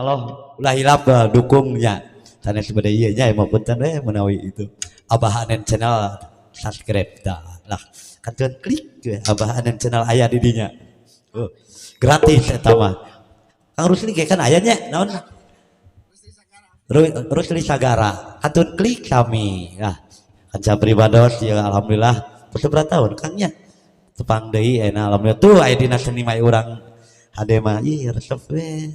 Insyaallah ulah hilap dukungnya. Sanes bade ieu nya mah punten we menawi itu. Abah Anen Channel subscribe dah. Lah kantun klik we Abah Anen Channel aya di dinya. Oh, gratis eta mah. Kang Rusli ge kan aya nya naon? Rusli Sagara. Kantun klik sami. Nah, kanca pribados ya alhamdulillah berapa tahun Kang nya. Tepang deui enak alhamdulillah tuh aya dina seni mah urang hade mah ih resep we.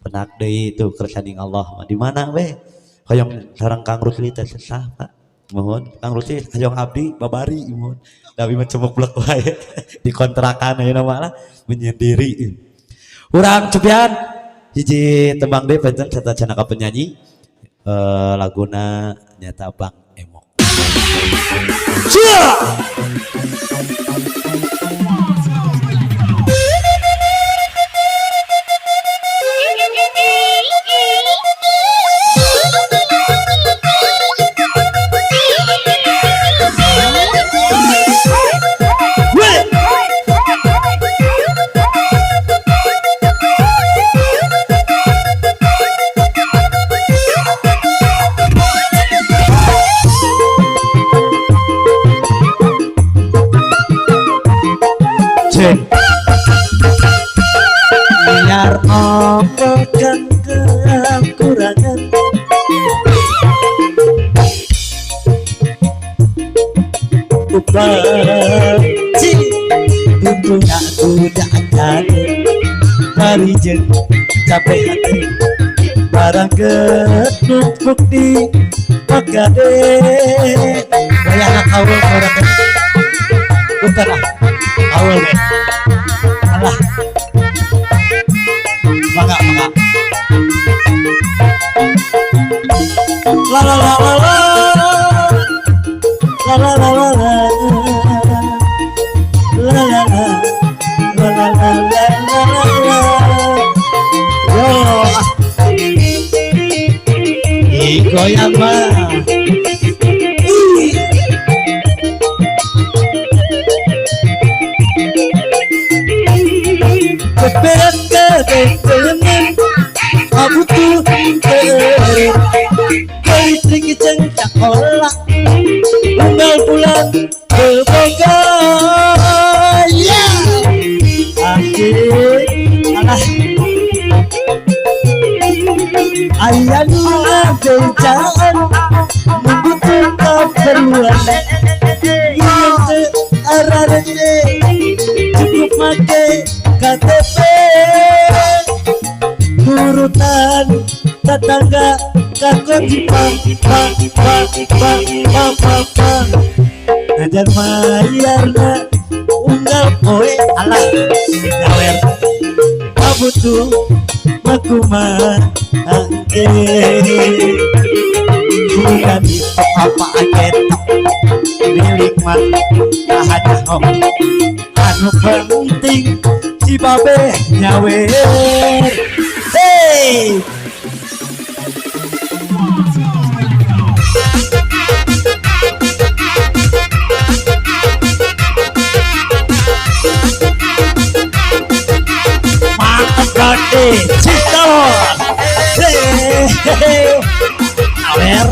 Penak deui tuh kersaning Allah mah di mana we. Hoyong sareng Kang Rusli teh sesah Pak. Mohon Kang Rusli hoyong abdi babari mohon. Tapi mah cemuk blek wae di kontrakan ayeuna mah lah menyendiri. Urang cupian hiji tembang deui panten serta cenaka penyanyi laguna nyata Bang Emok. Cia! Biar apa kan kekurangan upah tentunya udah ada mari jeng capek hati barang kenumpuk di Pagade bayang kawul orang bentar lah kawul deh alah mangga mangga la la la la la la la la la la la la la la la la yo ih goyang mah listrik cengcak olah unggal pulang ke Bogor ya asik alah ayah nuna bencaan membutuh keperluan yang ke arah cukup make KTP urutan tetangga kakon pa pa pa pa pa pa pa ngajar mayarna unggal poe alah nyawer kabutuh makumaha angke bukan itu apa ketok milik mah kahaja anu penting si babe nyawer hey. Mantap Cito. Hehehe. Awer.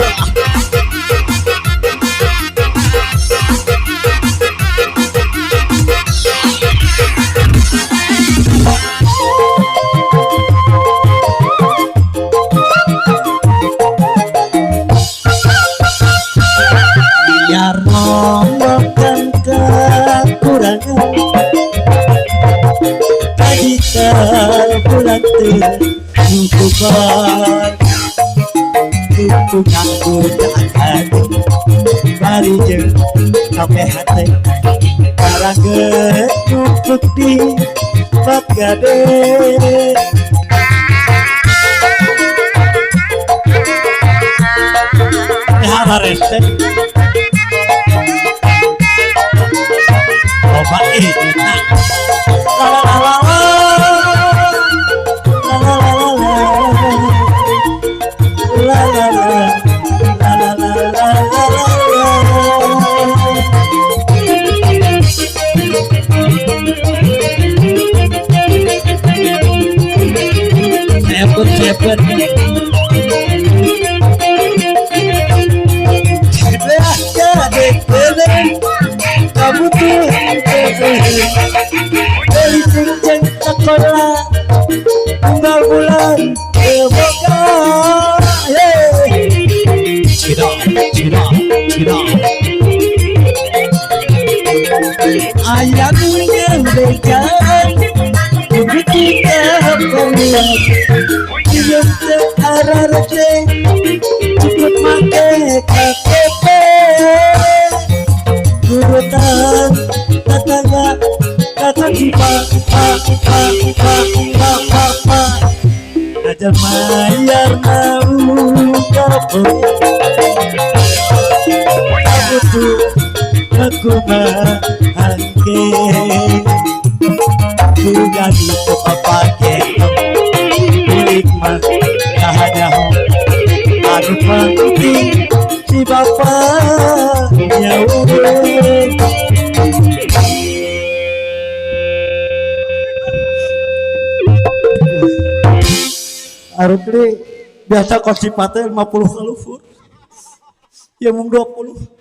Biar ngomongkan kekurangan kita bulan cukupan cukup nganggur hati mari jeung sampai hati barang numpuk di Pagade harareste loba ih la la la la la la la la la la la. Good seven. Kamu tuh beli cincin sekolah unggal bulan boga. Cina cina cina ayamnya bejaan begitu terlihat diem ararte cukup make KTP urutan tetangga kata pa pa pa pa pa pa pa ajar mayar mau kamu tuh aku mahangke bukan itu apa gitu milik mah hanya anu penting si bapak nyawa. Arutli biasa konsipatnya 50 kalufur ya mung 20.